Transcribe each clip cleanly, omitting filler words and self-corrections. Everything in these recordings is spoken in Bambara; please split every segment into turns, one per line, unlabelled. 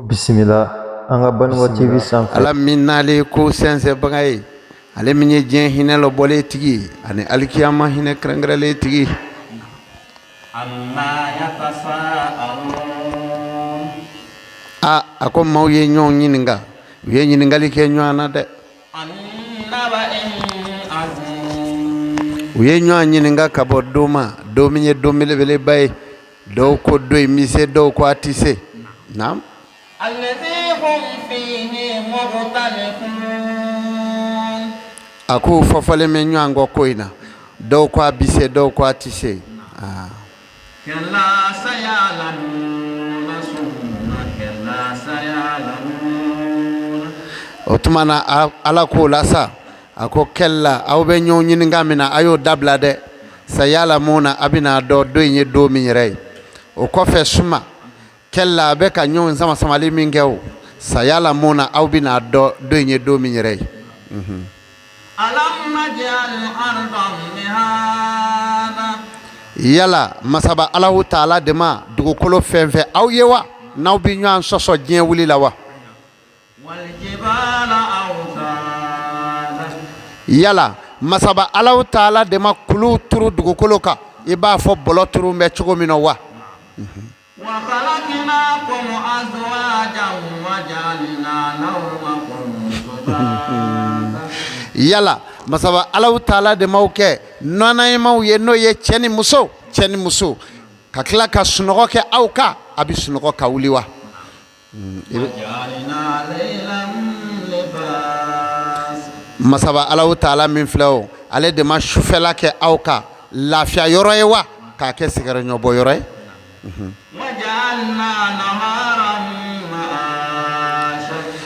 Bisimila an ka Banikɔ TV sanfɛ.
Ala min n'ale ye ko sɛnsɛnbaga ye, ale min ye diɲɛ hinɛ lɔbɔlen tigi ye ani alikiyama hinɛ kɛrɛnkɛrɛnlen tigi. A a ko maaw ye ɲɔgɔn ɲininka, u ye ɲininkali kɛ ɲɔgɔn na dɛ. U ye ɲɔgɔn ɲininka ka bɔ don ma, don min ye don belebeleba ye. Dɔw ko don in bɛ se, dɔw ko a tɛ se. Naam. A ko fɔfɔlen bɛ ɲɔgɔn kɔ ko in na, dɔw ko a bɛ se, dɔw ko a tɛ se. Aa. O tuma na Ala k'o la sa, a ko kɛla aw bɛ ɲɔgɔn ɲininka min na, a y'o dabila dɛ. Sayalamuna, a bɛna a dɔn don in ye don min yɛrɛ ye. O kɔfɛ suma kɛla a bɛ ka ɲɔgɔn sama samali min kɛ, o sayalamuna, aw bɛna a dɔn don in ye don min yɛrɛ ye. Yala masaba Alahu taala de ma dugukolo fɛnsɛn aw ye wa, n'aw bɛ ɲɔgɔn sɔsɔ diɲɛ wuli la wa? Yala masaba Alahu taala de ma kuluw turu dugukolo kan i b'a fɔ bɔlɔ turu bɛ cogo min na wa? Yala masaba Alahu taala de m'aw kɛ nɔnayemaw ye, n'o ye cɛ ni muso, cɛ ni muso ka tila ka sunɔgɔ kɛ aw kan, a bɛ sunɔgɔ ka wuli wa? Masaba Alahu taala min filɛ o, ale de ma sufɛla kɛ aw ka lafiya yɔrɔ ye wa, k'a kɛ sɛgɛnɲɔbɔ yɔrɔ ye?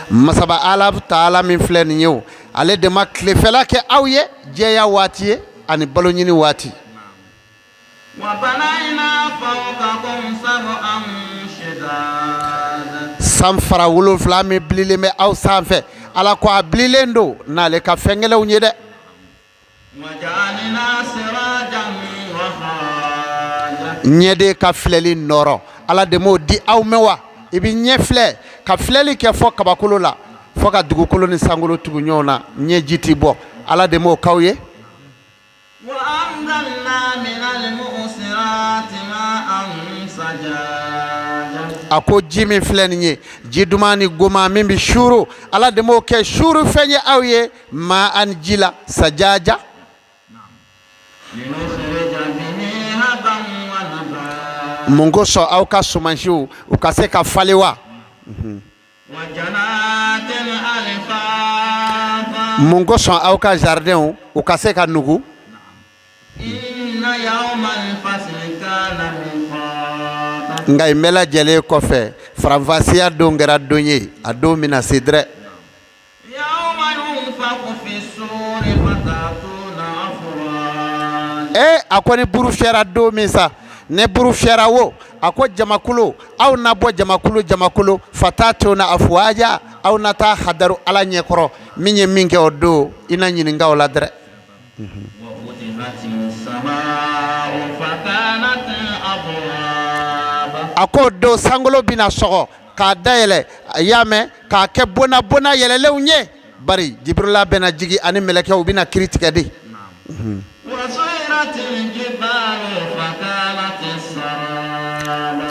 Masaba Alahu taala min filɛ nin ye o, ale de ma tilefɛla kɛ aw ye jɛya waati ye ani balo ɲini waati. San fara 7 min bililen bɛ aw sanfɛ, Ala ko a bililen don n'ale ka fɛn gɛlɛnw ye dɛ. Ɲɛden ka filɛli nɔɔrɔ, Ala de m'o di aw ma wa? I bɛ ɲɛ filɛ ka filɛli kɛ fɔ kabakolo la, fɔ ka dugukolo ni sankolo tugu ɲɔgɔn na, ɲɛji tɛ bɔ, Ala de m'o k'aw ye? A ko ji min filɛ nin ye, ji duman ni goman min bɛ suuru, Ala de m'o kɛ suuru fɛn ye aw ye, ma an ji la sajaja. Mun kosɔn aw ka sumansiw u ka se ka falen wa? Mun kosɔn aw ka jardinw u ka se ka nugu? Nka nin bɛɛ lajɛlen kɔfɛ, faranfasiya don kɛra don ye, a don bɛna se dɛrɛ. Ee, a ko ni buru fiyɛra don min sa, ni buru fiyɛra wo, a ko jamakulu, aw na bɔ jamakulu jamakulu, fatatuna afuwaja, aw na taa hadaru Ala ɲɛkɔrɔ. Min ye min kɛ o don, i na ɲininka o la dɛrɛ. A ko don sankolo bɛna sɔgɔ k'a dayɛlɛ, a y'a mɛn, k'a kɛ bona bona yɛlɛlenw ye, bari Jibirila bɛna jigin ani mɛlɛkɛw bɛna kiri tigɛ de.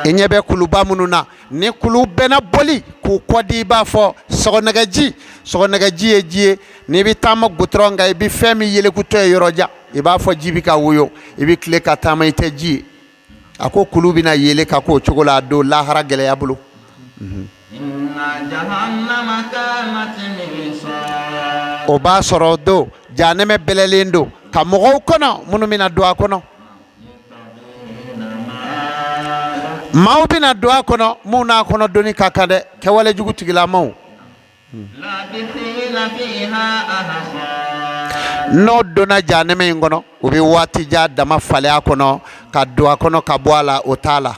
I ɲɛ bɛ kuluba minnu na, ni kulu bɛna boli k'u kɔ di, i b'a fɔ sɔgɔnɛgɛji. Sɔgɔnɛgɛji ye ji ye, n'i bɛ taama gutɔrɔn kan, i bɛ fɛn min yelekutɔ ye yɔrɔ jan, i b'a fɔ ji bɛ ka woyo, i bɛ tile ka taama, i tɛ ji ye. A ko kulu bɛna yelen ka k'o cogo la a don lahara gɛlɛya bolo. O b'a sɔrɔ o don janɛmɛ bɛlɛlen don ka mɔgɔw kɔnɔ minnu bɛna don a kɔnɔ. Maaw bɛna don a kɔnɔ minnu n'a kɔnɔ donni ka kan dɛ, kɛwale jugu tigilamaw. N'o donna janɛmɛ in kɔnɔ, u bɛ waati jan dama falen a kɔnɔ, ka don a kɔnɔ ka bɔ a la, o t'a la.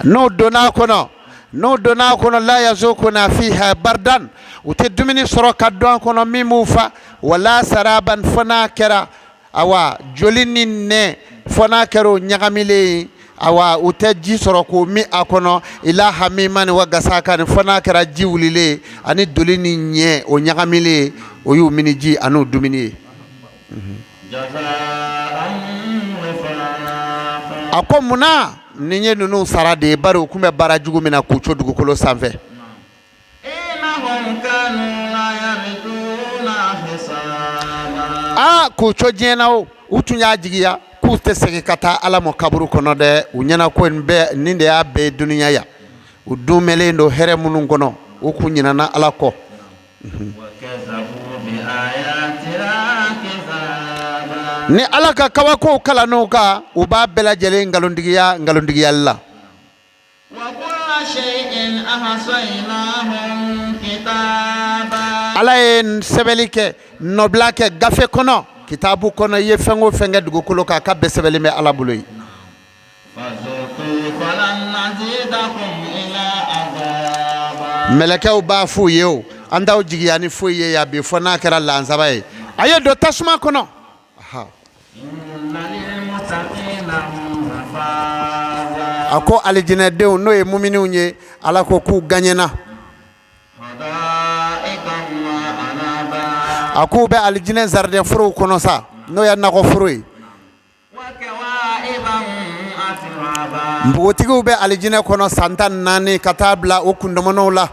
N'o donna a kɔnɔ, n'o donna a kɔnɔ, la yazukuna fiha bardan, u tɛ dumuni sɔrɔ ka dun a kɔnɔ min b'u fa. Wala saraban, fo n'a kɛra awa joli ni nɛ, fo n'a kɛra o ɲagamilen ye, awa u tɛ ji sɔrɔ k'o min a kɔnɔ. Ila hamimani wa gasakani, fo n'a kɛra ji wulilen ani doli ni ɲɛ o ɲagamilen, o y'u miniji an'u dumuni ye. A ko munna nin ye ninnu sara de ye? Bari u tun bɛ baara jugu min na k'u to dugukolo sanfɛ. Aa, k'u to diɲɛ na o, u tun y'a jigiya k'u tɛ segin ka taa Ala ma kaburu kɔnɔ dɛ. U ɲɛna ko nin bɛɛ, nin de y'a bɛɛ ye dunuya yan. U dunmɛlen don hɛrɛ minnu kɔnɔ, u kun ɲinana Ala kɔ. Ni Ala ka kabakow kalann'u kan, u b'a bɛɛ lajɛlen nkalontigiya nkalontigiyali la. Ala ye sɛbɛnni kɛ, nɔbila kɛ gafe kɔnɔ, kitabu kɔnɔ. I ye fɛn o fɛn kɛ dugukolo kan, k'a bɛɛ sɛbɛnlen bɛ Ala bolo yen. Mɛlɛkɛw b'a f'u ye o, an t'aw jigiya ni foyi ye yan bi, fo n'a kɛra lansaba ye. A ye don tasuma kɔnɔ. A ko alijinɛdenw, n'o ye muminiw ye, Ala ko k'u gaɲɛna. A k'u bɛ alijinɛ jardin forow kɔnɔ sa, n'o ye nakɔforo ye. Npogotigiw bɛ alijinɛ kɔnɔ san 14 ka taa bila o kundɔmɔnɔw la.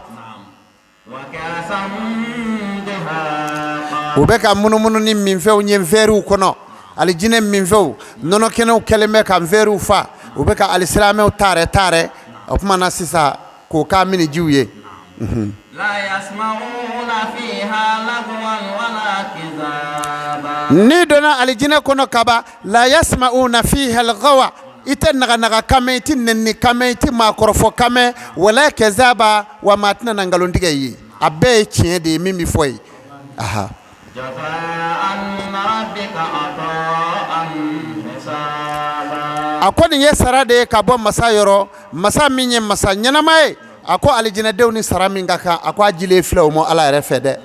U bɛ ka munumunu ni minfɛnw ye nfɛriw kɔnɔ, alijinɛ minfɛnw, nɔnɔkɛnɛw kɛlen bɛ ka nfɛriw fa. U bɛ ka alisilamɛw taarɛ taarɛ o tuma na sisan k'o k'a minijiw ye. N'i donna alijinɛ kɔnɔ kaban, la yasma'una fiha lagawa, i tɛ naganaga kan mɛn, i tɛ nɛnini kan mɛn, i tɛ maakɔrɔfɔ kan mɛn, wala kazaba, wa maa tɛna na nkalon tigɛ i ye. A bɛɛ ye tiɲɛ de ye min bɛ fɔ ye. A ko nin ye sara de ye ka bɔ masa yɔrɔ, masa min ye masa ɲɛnama ye. A ko alijinɛdenw ni sara min ka kan, a ko a jilen filɛ o ma Ala yɛrɛ fɛ dɛ.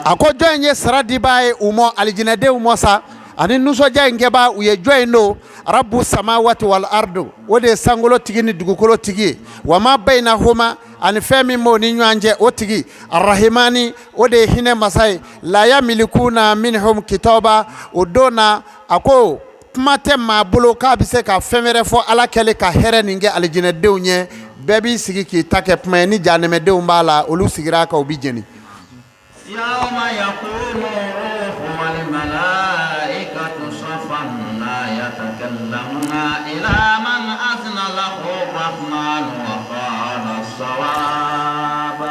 A ko jɔn in ye sara dibaa ye u ma, alijinɛdenw ma sa, ani nisɔndiya in kɛbaa u ye, jɔn in don? Rabu samawati wal ardu, o de ye sankolo tigi ni dugukolo tigi ye, wa ma bayinahuma, ani fɛn min b'o ni ɲɔgɔn cɛ, o tigi arahimani, o de ye hinɛ masa ye. La yamilikuna minhum kitaba, o don na, a ko kuma tɛ maa bolo k'a bɛ se ka fɛn wɛrɛ fɔ Ala kɛlen ka hɛrɛ nin kɛ alijinɛdenw ye. Bɛɛ b'i sigi k'i ta kɛ kuma ye. Ni jahanɛmɛdenw b'a la, olu sigira a kan, u bɛ jeni.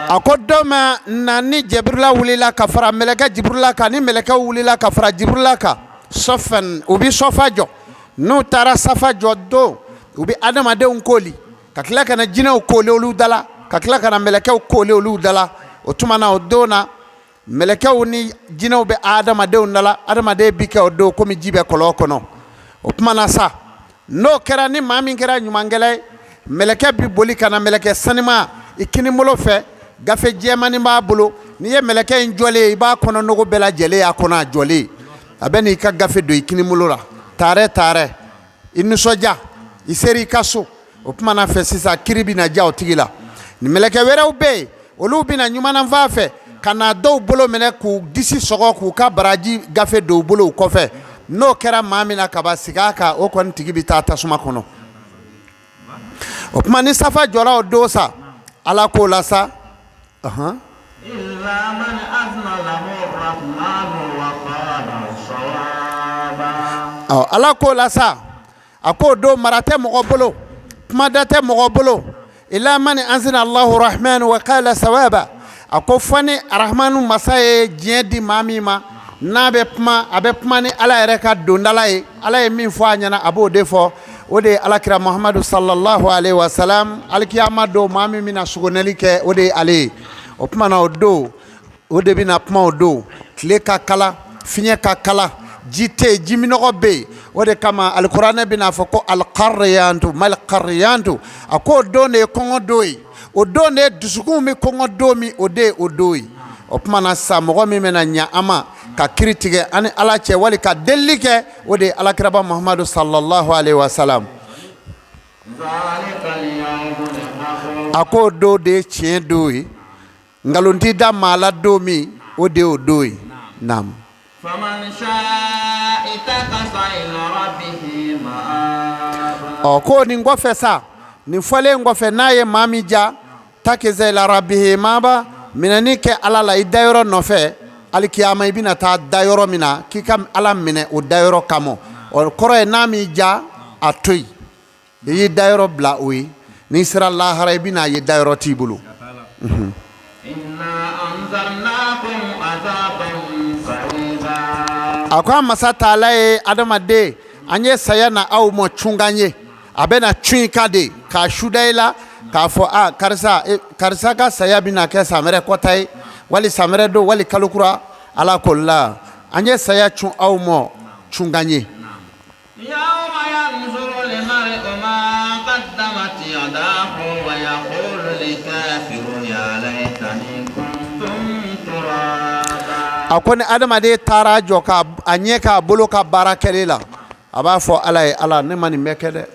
A ko don min na ni Jɛburula wulila ka fara mɛlɛkɛ Jiburula kan, ni mɛlɛkɛw wulila ka fara Jiburula kan, sɔfan, u bɛ sɔfa jɔ. N'u taara safa jɔ don, u bɛ adamadenw koli, ka tila ka na jinɛw koli olu da la, ka tila ka na mɛlɛkɛw koli olu da la. O tuma na, o don na, mɛlɛkɛw ni jinɛw bɛ adamadenw da la. Adamaden bi kɛ o don komi ji bɛ kɔlɔn kɔnɔ. O tuma na sa, n'o kɛra, ni maa min kɛra ɲumankɛla ye, mɛlɛkɛ bi boli ka na, mɛlɛkɛ sanima i kinibolo fɛ, gafe jɛmannin b'a bolo. N'i ye mɛlɛkɛ in jɔlen ye, i b'a kɔnɔ nɔgɔ bɛɛ lajɛlen y'a kɔnɔ. A jɔlen, a bɛ n'i ka gafe don i kinibolo la, taarɛ taarɛ, i nisɔndiya, i sera i ka so. O tuma na fɛ sisan, kiri bɛna diya o tigi la. Ni mɛlɛkɛ wɛrɛw bɛ yen, olu bɛna ɲumananfan fɛ ka na dɔw bolo minɛ k'u disi sɔgɔ, k'u ka baraji gafe don u bolo u kɔfɛ. N'o kɛra maa min na kaban, sigi a kan, o kɔni tigi bɛ taa tasuma kɔnɔ. O tuma ni safa jɔra o don sa, Ala k'o la sa. Ala k'o la sa, a k'o don mara tɛ mɔgɔ bolo, kuma da tɛ mɔgɔ bolo. Ila mani azina Allahu rahmanu wa qala sawaba, a ko fo ni arahmanu masa ye diɲɛ di maa min ma, n'a bɛ kuma, a bɛ kuma ni Ala yɛrɛ ka dondala ye. Ala ye min fɔ a ɲɛna, a b'o de fɔ. O de ye alakira Muhamadu sallallahu alaihi wasalam. Alikiyama don, maa min bɛna sogonɛli kɛ, o de ye ale ye. O tuma na, o don, o de bɛna kuma. O don, tile ka kala, fiɲɛ ka kala, Ji tɛ yen, jiminɔgɔ bɛ yen. O de kama alikuranɛ bɛn'a fɔ ko alikariyantu malikariyantu. A ko o don de ye kɔngɔ don ye, o don de ye dusukun bɛ kɔngɔ don min, o de ye o don ye. O tuma na sa, mɔgɔ min bɛna ɲɛ an ma ka kiri tigɛ an ni Ala cɛ wali ka delili kɛ, o de ye alakiraba Muhamadu sallallahu alaihi wa sallam. A ko o don de ye tiɲɛ don ye, nkalon tɛ da maa la don min, o de y'o don ye. Naam. Ɔ, ko nin kɔfɛ sa, nin fɔlen kɔfɛ, n'a ye maa min ja, takiza ila rabihi maaba, minɛni kɛ Ala la i dayɔrɔ nɔfɛ alikiyama, i bɛna taa dayɔrɔ min na, k'i ka Ala minɛ o dayɔrɔ kama. O kɔrɔ ye, n'a m'i ja, a to yen, i y'i dayɔrɔ bila o ye. N'i sera lahara, i bɛna a ye dayɔrɔ t'i bolo. A ko an masa taala ye adamaden, an ye saya na aw ma cunkan ye. A bɛna cun i kan de k'a suda i la k'a fɔ a karisa, karisa ka saya bɛna kɛ san wɛrɛ kɔta ye, wali san wɛrɛ don, wali kalo kura. Ala ko la, an ye saya cun aw ma cunkan ye. A ko ni adamaden taara jɔ ka a ɲɛ k'a bolo ka baara kɛlen la, a b'a fɔ Ala ye: Ala, ne ma nin bɛɛ kɛ dɛ,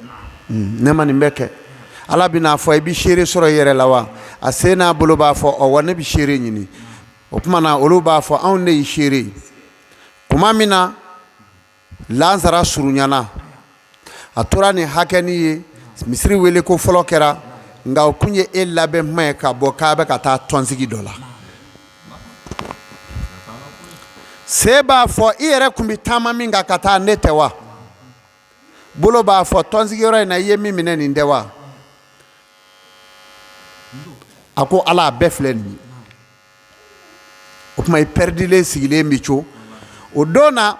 ne ma nin bɛɛ kɛ. Ala bɛn'a fɔ: i bɛ seere sɔrɔ i yɛrɛ la wa? A sen n'a bolo b'a fɔ: ɔwɔ, ne bɛ seere ɲini. O tuma na, olu b'a fɔ: anw de y'i seere ye. Tuma min na lansara surunyana, a tora nin hakɛnin ye, misiri wele ko fɔlɔ kɛra, nka o kun ye e labɛn kuma ye ka bɔ k'a bɛ ka taa tɔnsigi dɔ la. Sen b'a fɔ: i yɛrɛ kun bɛ taama min kan ka taa, ne tɛ wa? Bolo b'a fɔ: tɔnsigiyɔrɔ in na, i ye min minɛ, nin tɛ wa? A ko: Ala, a bɛɛ filɛ nin ye. O tuma, i pɛrɛdilen sigilen bɛ co. O don na,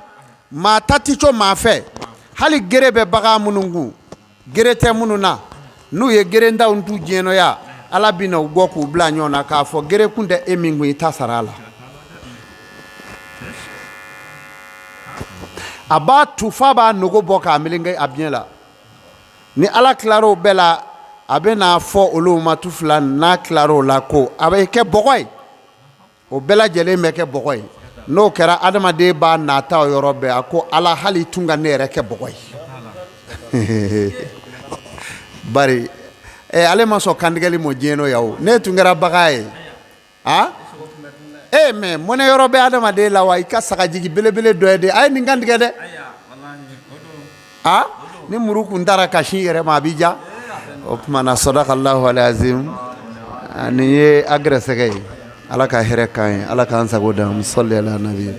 maa ta tɛ co maa fɛ. Hali gere bɛ bagan minnu kun, gere tɛ minnu na, n'u ye gerentanw tu diɲɛnɔya, Ala bɛna u bɔ k'u bila ɲɔgɔn na k'a fɔ: gere kun tɛ e min kun, i ta sara a la. A b'a tu f'a b'a nogo bɔ k'a meleke a biɲɛ la. Ni Ala tilar'o bɛɛ la, a bɛ n'a fɔ olu ma tu fila. N'a tilar'o la, ko a bɛ kɛ bɔgɔ ye, o bɛɛ lajɛlen bɛ kɛ bɔgɔ ye. N'o kɛra, adamaden b'a nata o yɔrɔ bɛɛ. A ko: Ala, hali tun ka ne yɛrɛ kɛ bɔgɔ ye. Bari ale ma sɔn kantigɛli ma diɲɛ nɔ yan o. Ne tun kɛra bagan ye. A e mɛ mɔnɛ yɔrɔ bɛ adamaden la wa? I ka sagajigi belebele dɔ ye de, a ye nin kantigɛ dɛ. A ni muru kun taara ka sin yɛrɛ ma, a b'i ja. O tuma na, sadakallahu alazim. Nin ye a gɛrɛsɛgɛ ye. Ala ka hɛrɛ k'an ye, Ala k'an sago d'an. Sɔli ala nabi.